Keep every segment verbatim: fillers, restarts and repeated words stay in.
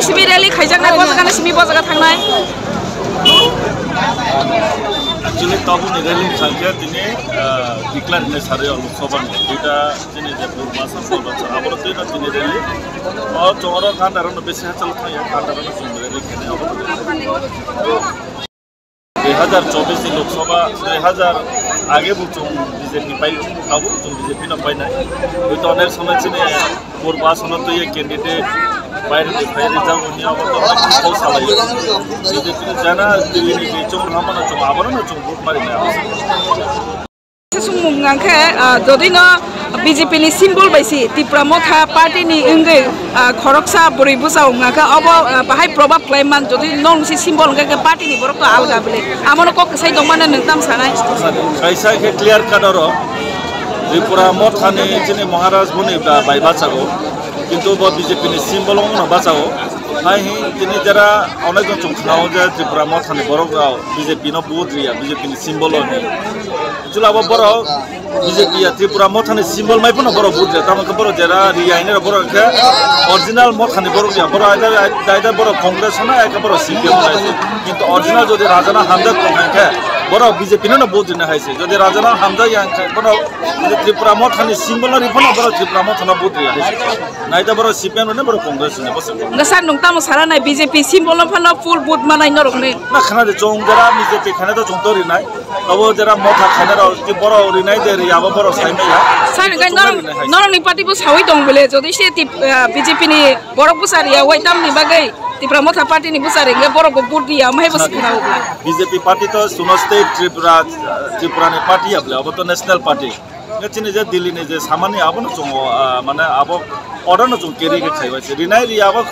Simi rally khaijaknai, bo jaga simi bo jaga thangnai. Actually, tabukni rally khaikhe tini, ah, declare hinwi sarwi o Lok Sabha ni duita chini je Purba Assam Purba Assam aboro twi no tini rally. O chwng oro ganda rok no bisi hachal thangya, ganda rok no chwng rally khainai aboro. Dui hazar chobbish ni Lok Sabha, dui hazar age bo chwng B J P pai, abo chwng B J P no painai. Hoi to onek somoi chini Purba Assam no twi candidate pai rwdi, pai rwjak, oni abo to kok salai. B J P ni jana Delhi ni je chwng rwma no chwng abo no chwng vote mari nai. Sumung hwnkhe, ah, jodi no B J P ni symbol bai si Tipra Motha party ni wngwi, ah, khoroksa bwrwi bwsa wngkha khe obo, ah, bahai probab khlai man, jodi no si symbol hwnkhe khe party ni borok to alga bile. Amono kok kwsai tongmani nwng tam sanai? Kaisa khe clear cut oro Tripura Motha ni chini Maharaj boni ba-, bai bachago, kintu bo B J P ni symbol wngno bachago. Hai hi tini jera onek jon chwng khnao je Tripura Motha ni borok rok B J P no vote riya, B J P ni symbol o hinwi. Chwla bo borok B J P ya Tripura Motha ni symbol mai phano borok vote riya. Tamo khe borok jera riya hinwi borok khe original Motha ni borok ya. Borok aida, aida borok Congress na, aida borok C P M na. Kintu original jodi rajana hamjak tong khe borok B J P no vote rina hai se. Jodi rajana hamjak yang khe borok jodi Tripura Motha ni symbol no ri phano borok Tripura Motha no vote riya hai se. Naida borok C P M no borok Congress ni bosong. Nga sir nung tamo sara nai B J P symbol no phano full vote manai norok ni. Na khana de chong jara B J P khana to chong to rinai. Abo jera Motha khaina rok, ki borok rinai de ri, abo borok sai maya. Sir, norok ni party bo sawi tong bole, jodi se tip, ah, B J P ni borok bwsa riya, wai tamni bagwi Tipra Motha party ni bwsa ringe borok bo vote riya, mai bo sikna. B J P party to suno state Tripura, Tripura ni party ya bole, abo to national party. Nge chini je Delhi ni je samani abo no chungo, ah, mane abo order no chung carry khe khaibai se. Rinai ri abo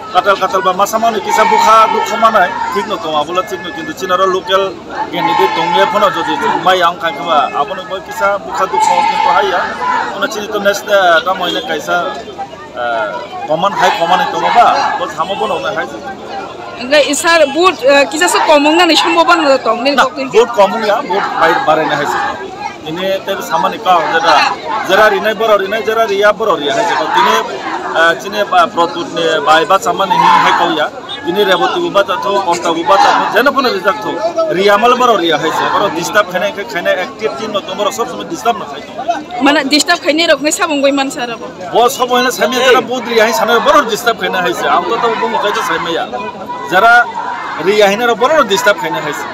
katal katal ba masa mani kisa bukha dukha manai, thik no tong abo la thik no, kintu chini aro local candidate tong ye phano jodi mai ang khai kha ba abo no bo kisa bukha dukha kintu haiya. Ono chini to next, ah, tamo ine kaisa, ah, common high common ni tongo ba, bo samo bono hwnwi hai. Hingke isar vote, eh, kisa se kom wngna ni sombobona tong nini. Na, vote kom wngya, vote bai barai na hai se. Ini tei samani kau jera, jera rinai borok rinai, jera riya borok riya hai se. Tini, eh, chini ba Pradyut ni bai bachamani hi hai kau ya. Tini Reboti bo bacha tho, Kosta bo bacha tho, jeno phano rijak tho. Riya mal borok riya hai se. Borok disturb khainai khe khainai active team no tong borok sob somoi disturb no khai tong. Mane disturb khainai rok ni sabong goi mansa rok. Bo sobo hino saimaya jara vote riya hai sanai borok disturb khaina hai se. Ang to tamo bo mukai to saimaya. Jara riya hino rok borok disturb khaina hai se.